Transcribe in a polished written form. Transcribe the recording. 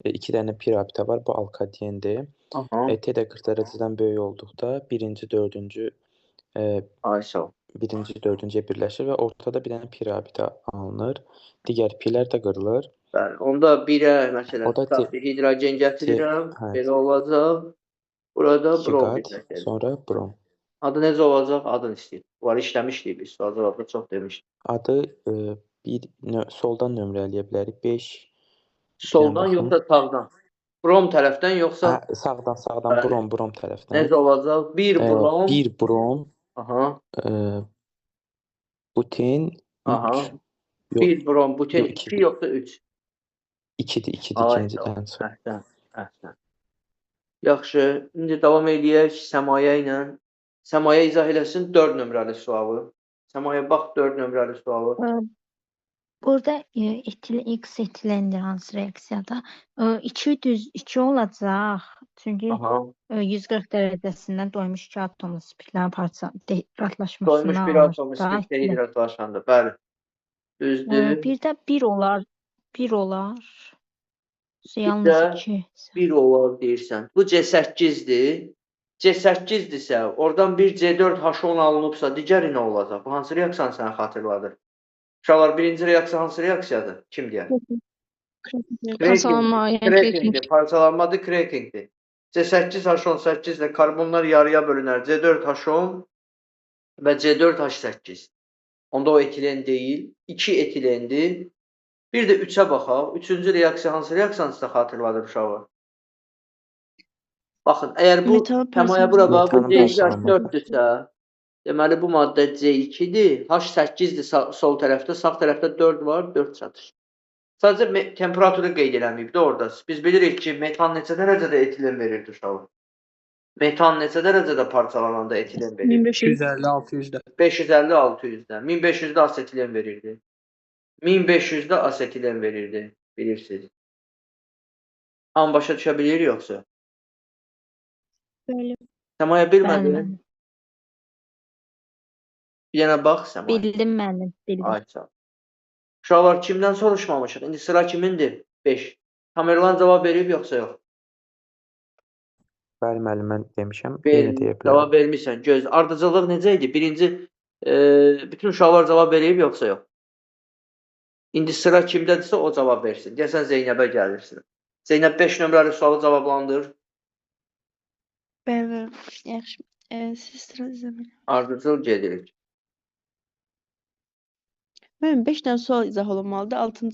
İki dənə pi rabitə var. Bu alkadiendir. Aha. T də 40 dərəcədən böyük olduqda birinci, dördüncü Ay sağ ol. birinci, dördüncüyə birləşir və ortada bir dənə pi rabitə alınır. Digər pilər də qırılır. Bəli, onda birə məsələn O da tutaq bir hidrogen gətirirəm, hə, belə olacaq. Burada iki brom qat, birləşir. sonra brom. Adı necə olacaq? Adını istəyir. Bunları işləmişdik biz. Sual cavabda çox demişdik. Adı bir soldan nömrələyə bilərik. 5 Soldan baxım. yoxsa sağdan? Brom tərəfdən yoxsa Hə, sağdan, sağdan Bəli. brom, brom tərəfdən. Necə olacaq? 1 brom. 1 brom. Aha. Buten 3. Aha. Yox, 1 brom buten yox, 2 2-dir. yoxsa 3? 2-dir, 2-dir, Ay, ikincidən sonra. Əhsən, əhsən. Yaxşı, indi davam eləyək Səmayə ilə. Səmayə izah eləsin 4 nömrəli sualı. Səmayə bax 4 nömrəli sualı. Burada etil X etilendir hansı reaksiyada? 2 düz 2 olacaq. Çünki Aha. 140 dərəcəsindən doymuş 2 atomlu spirtlərin parça Doymuş dehidratlaşmasından bir atom alır da spirtdə etilen. hidratlaşandır. Bəli. Düzdür. Bir də 1 olar. 1 olar. Bir Yalnız də 2. 1 olar deyirsən. Bu C8-dir. C8-dirsə, oradan bir C4H10 alınıbsa, digəri nə olacaq? Bu hansı reaksiyanı sənə xatırladır? Uşaqlar, birinci reaksiya hansı reaksiyadır? Kim deyər? Parçalanma, yəni cracking. Crackingdir, parçalanmadır, crackingdir. C8H18 ilə karbonlar yarıya bölünər. C4H10 və C4H8. Onda o etilen deyil, 2 etilendir. Bir də 3-ə baxaq. Üçüncü reaksiya hansı reaksiyanı sizə xatırladır uşaqlar? Baxın, əgər bu Səmaya bura bax, bu Metanın C2H4-dürsə, deməli bu maddə C2-dir, H8-dir sol tərəfdə, sağ tərəfdə 4 var, 4 çatışır. Sadəcə temperaturu qeyd eləməyib də orada. Biz bilirik ki, metan neçə dərəcədə etilen verirdi uşaqlar? Metan neçə dərəcədə parçalananda etilen verir? 1500. 550-600-də. 550-600-də. 1500-də asetilen verirdi. 1500-də asetilen verirdi, bilirsiniz. Hamı başa düşə bilir yoxsa? Bəli. Səmaya Bəli, bilmədin? müəllim. Bir dənə bax Səmaya. Bildim müəllim, bildim. Ay sağ ol. Uşaqlar kimdən soruşmamışıq? İndi sıra kimindir? 5. Tamerlan cavab verib yoxsa yox? Bəli, müəllim, mən demişəm. Yenə deyə bilərəm. Cavab vermisən. Göz. Ardıcıllıq necə idi? Birinci, bütün uşaqlar cavab verib yoxsa yox? İndi sıra kimdədirsə o cavab versin. Deyəsən Zeynəbə gəlirsin. Zeynəb 5 nömrəli sualı cavablandır. Bəli, yaxşı. Siz sıra izləməyin. Ardıcıl gedirik. Mənim 5 dənə sual izah olunmalıdır. 6-cı